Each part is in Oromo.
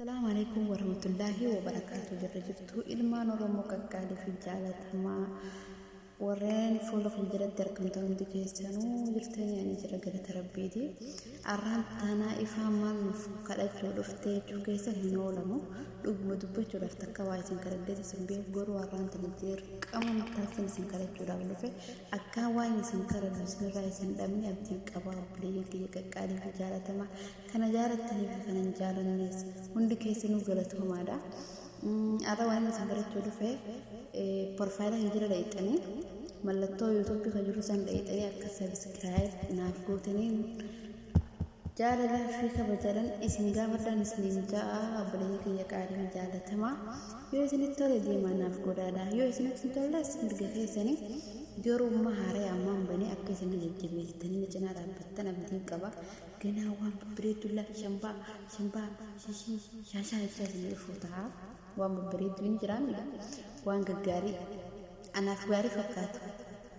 Assalaamu Aleykum Warahmatullaahi Wabarakaatuh Jirra jirtuu ilmaan Oromoo qaqqaalii fi jaalatamaa warreen fuula kiyya jalatti argamtan hundi keessanuu jirtanii ani jira galata rabbiiti. Arraan tanaa ifaa maal nuuf kadhachuu dhuftee jechuu keessan hin oolamu. Dhuguma dubbachuudhaaf takka waa isin kadhadhees isin beeku garuu arraan tana dirqama mattaattiin isin kadhachuudhaaf dhufe akkaan waan isin kadhadhu isinirraa isin dhabne abdiin qaba obboleeyyan kiyya qaqqaalii fi jaalatamaa Kana jaalattanii fi kana hin jaalannes hundi keessanuu galatoomaadha. Har'a waan isin barachuu dhufe porfaayila kee jala dhayxanii mallattoo yuutuubii kan jiru san dhayxanii akka sabiskiraayib naaf gootanii jaalalaa fi kabajaadhaan isin gaafadhaan isiniin ja'a obboleeyyan kiyya qaalii fi jaalatamaa yoo isinitti tole deemaa naaf godhaadha yoo isinitti hin tolles mirga keessanii garuu amma haaraya ammaan banee akka isin na jajjabeessitanii na cinaa dhaabbattan abdiin qaba. Ganaa waan babbareedduu laa shambaa shambaa shishii shaashaa jechaa isin dhufuu ta'a. Waan babbareedduu ni jiraa miidha. Waan gaggaarii anaaf gaarii fakkaatu.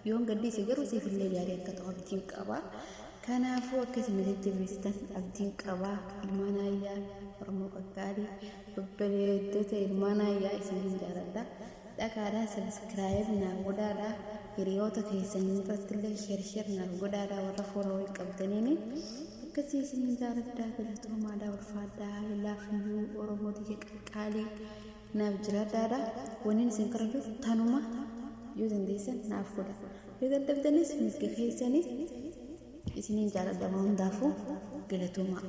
Yoon gaddiise garuu siif illee gaarii akka ta'u abdiin qaba. Kanaafuu akka isin na jajjabeessitan abdiin qaba. Ilmaan aayyaa Oromoo qaqqaalii babbareeddota ilmaan aayyaa isiniin jaaladha. Dhaqaadhaa subscribe naaf godhaadhaa hiriyoota keessan irrattillee share share naaf godhaadhaa warra follow qabdaniini akkasii isinin jaaladhaa galatoomaadhaa ulfaadhaa I love you Oromoo tiyya qaqqaalii naaf jiraadhaadha wannin isin kadhadhu tanuma yoo dandeessan naaf godha yoo dadhabdanis mirga keessanii isinin jaaladha waan hundaafuu galatoomaa.